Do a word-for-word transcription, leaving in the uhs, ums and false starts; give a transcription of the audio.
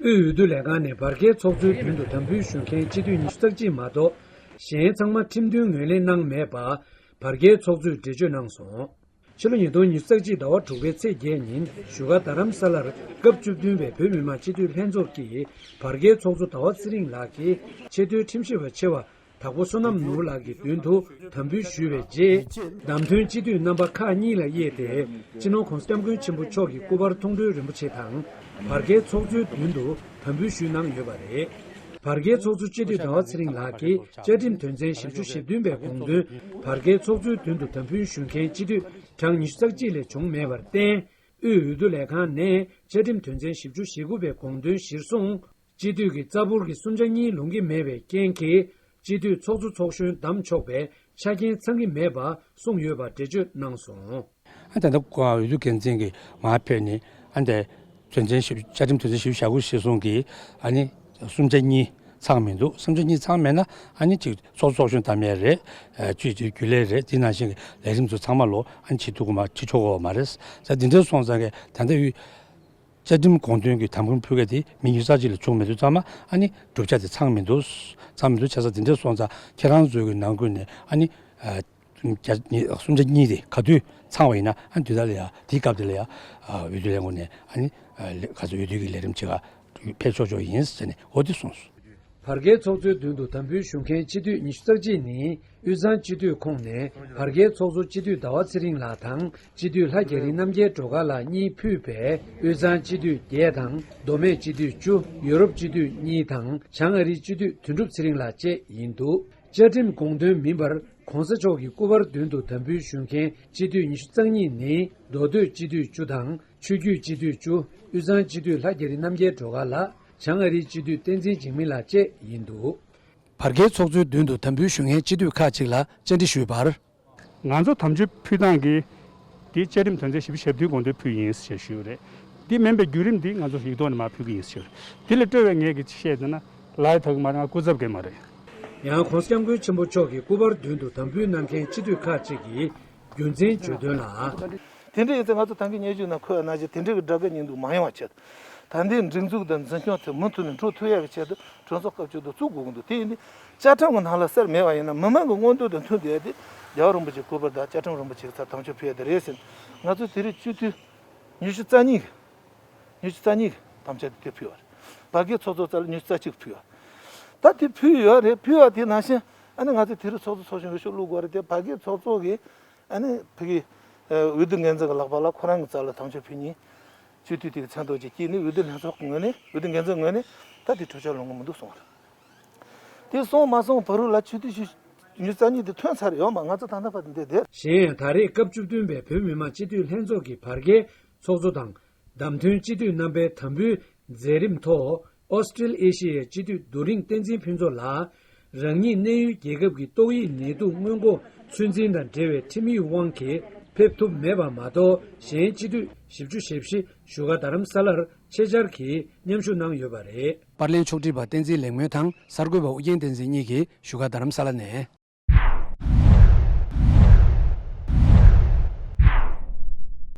དབུས་འོས་བསྡུ་ལས་ཁང་ནས་བར་བརྒལ་ཚོགས་གཙོའི་མདུན་དུ་དམ་འབུལ་ཞུ་མཁན་སྤྱི་འཐུས་ཉི་ཤུ་རྩ་གཅིག་མ་གཏོགས། གཞན་ཚང་མ་ཁྲིམས་མཐུན་ངོས་ལེན་གནང་མེད་པ། བར་བརྒལ་ཚོགས་གཙོས་འགྲེལ་བརྗོད་གནང་སོང་། ཕྱི་ལོ་ཉིས་སྟོང་ཉི་ཤུ་རྩ་གཅིག་ཟླ་བ་དྲུག་པའི་ཚེས་བརྒྱད་ཉིན་བཞུགས་སྒར་རྡ་རམ་ས་ལར་སྐབས་བཅུ་བདུན་པའི་བོད་མི་མང་སྤྱི་འཐུས་ལྷན་ཚོགས་ཀྱིས་བར་བརྒལ་ཚོགས་གཙོ་ཟླ་བ་ཚེ་རིང་ལགས་ཀྱིས་ཆེས་མཐོའི་ཁྲིམས་ཞིབ་པ་ཆེ་བ་དྭགས་པོ་བསོད་ནམས་ནོར་བུ་ལགས་ཀྱི་མདུན་དུ་དམ་འབུལ་ཞུས་པའི་རྗེས། བདམས་ཐོན་སྤྱི་འཐུས་རྣམ་པ་ཁག་གཉིས་ལ་དབྱེ་སྟེ། སྤྱི་ནོར་༧གོང་ས་༧སྐྱབས་མགོན་ཆེན་པོ་མཆོག་གི་སྐུ་པར་མཐོང་གྲོལ་རིན་པོ་ཆེ་དང་། བར་བརྒལ་ཚོགས་གཙོའི་མདུན་དུ་དམ་འབུལ་ཞུས་གནང་ཡོད་པ་རེད། བར་བརྒལ་ཚོགས་གཙོ་སྤྱི་འཐུས་ཟླ་བ་ཚེ་རིང་ལགས་ཀྱིས་བཅའ་ཁྲིམས་དོན་ཚན་བཞི་བཅུ་ཞེ་བདུན་པའི་དགོངས་དོན། བར་བརྒལ་ཚོགས་གཙོའི་མདུན་དུ་དམ་འབུལ་ཞུ་མཁན་སྤྱི་འཐུས་གྲངས་ཉི་ཤུ་རྩ་གཅིག་ལས་བྱུང་མེད་པར་བརྟེན། དབུས་འོས་བསྡུ་ལས་ཁང་ནས་བཅའ་ཁྲིམས་དོན་ཚན་བཞི་བཅུ་ཞེ་དགུ་པའི་དགོངས་དོན་གཞིར་བཟུང་། སྤྱི་འཐུས་ཀྱི་རྩ་འབོར་གྱི་གསུམ་ཆ་གཉིས་ལོངས་ཀྱི་མེད་པའི་རྐྱེན་གྱིས། སྤྱི་འཐུས་ཚོགས་གཙོ་ཚོགས་གཞོན་བདམས་ཆོག་པའི་ཆ་རྐྱེན་ཚང་གི་མེད་པ་གསུངས་ཡོད་པ་འགྲེལ་བརྗོད་གནང་སོང་། ཨ་ད་ལྟ་འོས་བསྡུ་འགན་འཛིན་གྱི་མར་ཕེབས་ནས། ཨ་འདས་དོན་ཚན་བཞི། བཅའ་ཁྲིམས་དོན་ཚན་བཞི་བཅུ་ཞེ་དགུ་གཞིར་བཟུང་གིས་ཨ་ནི་གསུམ་ཆ་གཉིས་ཚང་མི་འདུག་གསུམ་ཆ་གཉིས་ཚང་མེད་ན་ཨ་ནི་ཅིག་ཚོགས་གཙོ་ཚོགས་གཞོན་བདམས་ཡས་རེད། ཨ་སྤྱི་འཐུས་རྒྱུན་ལས་རེད། དེ་ནང་བཞིན་གྱི་ལས་རིམ་ཚོ་ཚང་མ་ལོ་ཨ་ནི་བྱེད་ཐུབ་ཀྱི་མ། བྱེད་ཆོག་གི་མ་རེད། ད་འདི་འདྲ་སོང་ཙང་གི་ད་ལྟ་འོས། བཅའ་ཁྲིམས་དགོངས་དོན་གྱི་དམ་འབུལ་ཕུལ་མཁན་དེ་མི་ཉི་ཤུ་རྩ་གཅིག་ལས་བྱུང་མི་འདུག་ཙང་མ། ཨ་ནི་གྲུབ་ཆ་དེ་ཚང་མི་འདུག་ཚང་མི་འདུག་བྱས་ཙང་དེ་འདྲ་སོང་ཙང་ཁྱེད་རང་ཚོའི་གི་ནང་ཁུལ་ནས་ཨ་ནི་ཨ་བརྒྱ་ཉི་གསུམ་ཆ་གཉིས་དེ་ག་དུས་ཚང་བ་ཡིན་ན། ཨ་ནི་དུས་ད་ལ་ཡ་དེའི་སྐབས་དེ་ལ་ཡ་ཨ་འོས་བསྡུ་ལས་ཁུངས་ནས་ཨ་ནི་ཨ་ལེ་ག་ཚོད་འོས་བསྡུ་གི་ལས་རིམ་བྱེད་ག་ཕེབས་ཆོག་ཆོག་ཡིན་ཟེར་ནས་འོ་དེ་གསུངས་སོང་། བར་བརྒལ་ཚོགས་གཙོའི་མདུན་དུ་དམ་འབུལ་ཞུ་མཁན་སྤྱི་འཐུས་ཉི་ཤུ་རྩ་གཅིག་ནི། དབུས་གཙང་སྤྱི་འཐུས་ཁོངས་ནས་བར་བརྒལ་ཚོགས་གཙོ་སྤྱི་འཐུས་ཟླ་བ་ཚེ་རིང་ལགས་དང་། སྤྱི་འཐུས་ལྷ་རྒྱ་རི་རྣམ་རྒྱལ་སྒྲོལ་དཀར་ལགས་གཉིས་ཕུད་པའི་དབུས་གཙང་སྤྱི་འཐུས་བརྒྱད་དང་། མདོ་སྨད་སྤྱི་འཐུས་བཅུ། ཡོ་རོབ་སྤྱི་འཐུས་གཉིས་དང་། བྱང་ཨ་རིའི་སྤྱི་འཐུས་དོན་གྲུབ་ཚེ་རིང་ལགས་བཅས་ཡིན་འདུག་བཅའ་ཁྲིམས་དགོངས་དོན་མིན་པར་༧གོང་ས་མཆོག་གི་སྐུ་པར་མདུན་དུ་དམ་འབུལ་ཞུ་མཁན་སྤྱི་འཐུས་ཉི་ཤུ་རྩ་གཉིས་ནི། མདོ་སྟོད་སྤྱི་འཐུས་བཅུ་དང་། ཆོས་བརྒྱུད་སྤྱི་འཐུས་བཅུ། དབུས་གཙང་སྤྱི་འཐུས་ལྷ་རྒྱ་རི་རྣམ་རྒྱལ་སྒྲོལ་དཀར་ལགས། བྱང་ཨ་རིའི་སྤྱི་འཐུས་བསྟན་འཛིན་འཇིགས་མེད་ལགས་བཅས་ཡིན་འདུག་བར་བརྒལ་ཚོགས་གཙོའི་མདུན་དུ་དམ་འབུལ་ཞུ་མཁན་སྤྱི་འཐུས་ཁག་ཅིག་ལ་བཅར་འདྲི་ཞུས་པར། ང་ཚོ་དམ་ཆོས་ཕུལ་སྟངས་ཀྱི་དེ་བཅའ་ཁྲིམས་དོན་ཚན་བཞི་བཅུ་ཞེ་བདུན་དགོངས་དོན་ཕུལ་ཡིན་ཞེས་ཞུས་ཡོད་རེད། དེ་མིན་པའི་བརྒྱུད་རིམ་འདི་ང་ཚོ་ཡིག་ཐོག་ནས་མར་ཕུལ་གྱི་ཡིན་ཞུས་རེད། དེ་ལས་སྤྲོས་པའི་ངས་ཀྱི་བཤད་ཡོད་ན་ལའི་ཐག་མ་རང་སྐུ་ཚབ་གས་མ་རེད། ཡང་༧གོང་ས་༧སྐྱབས་མགོན་ཆེན་པོ་མཆོག་གི་སྐུ་པར་མདུན་དུ་དམ་འབུལ་གནང་མཁན་སྤྱི་འཐུས་ཁག་ཅིག་གིས། རྒྱུ་མཚན་བརྗོད་དོན་ལ། དེ་འདྲ་ཡིན་ཙང་ང་ཚོ་ད་གིན་སྙན་ཞུ་ནང་འཁོད་ནང་བཞིན་དེ་འདྲའི་གི་སྒྲ་སྐད་ཉིད་དུ་མ་ཡོང་བ་བྱེད། ད་ལྟའི་སྒྲིག་འཛུགས་དང་འཛིན་སྐྱོང་ཚོས་མུ་མཐུད་ནས་འགྲོ་ཐུབ་ཡག་གི་ཆེད་དུ་གྲོས་ཚོགས་སྐབས་བཅུ་དུ་བཙུགས་དགོས་ཀྱི་འདུག་དེ་ཡིན་དུས་བཅའ་ཁྲིམས་ཀྱི་ནང་ལ་གསལ་མེད་པ་ཡིན་ན་མི་མང་གི་མངོན་འདོད་དང་མཐུན་བསྡད་དེ་རྒྱལ་བ་རིན་པོ་ཆེའི་སྐུ་པར་དང་བཅའ་ཁྲིམས་རིན་པོ་ཆེའི་ཚབ་དམ་ཆོས་ཕུལ་ཡག་དེ་རེད་ཟེར། ང་ཚོ་དེ་རིང་སྤྱི་འཐུས་ཉི་ཤུ་རྩ་གཉིས་ཀྱི་ཉི་ཤུ་རྩ་གཉིས་ཀྱི་དམ་བཅའ་དེ་དེ་ཕུལ་བ་རེད། བར་བརྒལ་ཚོགས་གཙོ་རྩ་ལ་ཉི་ཤུ་རྩ་གཅིག་ཕུལ་བ། ད་དེ་ཕུལ་ཡོད་རེད། ཕུལ་བ་དེ་ནང་བཞིན་ཨ་ནི་ང་ཚོས་དེ་རིང་ཚོགས་གཙོ་ཚོགས་གཞོན་འོས་ཤོག་བླུག་དགོས་རེད་དེ། བར་བརྒལ་ཚོགས་གཙོ་གིས་ཨ་ནི་ཕ་གི་འོས་བསྡུ་འགན་འཛིན་གྱི་ལག་པ་ལ་ཁོ་རང་གི་རྩ་ལ་དམ་བཅའ་ཕུལ་མཁན་སྤྱི་འཐུས་དེ་གི་མཚན་ཐོག་ཅིག་བསྐྱིས་ནས་འོས་བསྡུ་ལྷན་ཚོགས་ཀྱི་ངོས་ནས་འོས་བསྡུ་འགན་འཛིན་ངོས་ནས་ད་དེ་གྲོས་འཆར་ལོངས་ཀྱི་མི་འདུག་གསུངས་པ་རེད། དེ་སོང་མ་སོང་བར་དུ་ལ་སྤྱི་འཐུས་ཉི་ཤུ་རྩ་གཉིས་དེ་ཐོན་ཚར་ཡོད་མ། ང་ཚོ་ད་ལྟ་བར་དུ་འདི་བསྡད། གཞན་ཡང་ད་རེས་སྐབས་བཅུ་བདུན་པའི་བོད་མི་མང་སྤྱི་འཐུས་ལྷན་ཚོགས་ཀྱི་བར་བརྒལ་ཚོགས་གཙོ་དང་། བདམས་ཐོན་སྤྱི་འཐུས་རྣམ་པའི་དམ་འབུལ་མཛད་རིམ་ཐོག་ཨོ་སི་ཀྲེ་ལི་ཡ་ཨེ་ཤེ་ཡའི་སྤྱི་འཐུས་རྡོ་རིང་བསྟན་འཛིན་ཕུན་ཚོགས་ལགས། རང་ཉིད་གནས་ཡུལ་རྒྱལ་ཁབ་ཀྱི་ཏོག་དབྱིབས་ནད་དུག་སྔོན་འགོག་ཚོད་འཛིན་དང་འབྲེལ་བའི་ཁྲིམས་ཡིག་དབང་གིས་ཕེབས་ཐུབ་མེད་པ་མ་གཏོགས། གཞན་སྤྱི་འཐུས་བཞི་བཅུ་ཞེ་བཞི་བཞུགས་སྒར་རྡ་རམ་ས་ལར་ཆེད་བཅར་གྱིས་མཉམ་ཞུགས་གནང་ཡོད་པ་རེད། པར་ལེན་ཕྱོགས་སྒྲིག་པ་བསྟན་འཛིན་ལེགས་སྨོན་དང་གསར་འགོད་པ་ཨུ་རྒྱན་བསྟན་འཛིན་གཉིས་ཀྱིས་བཞུགས་སྒར་རྡ་རམ་ས་ལ་ནས།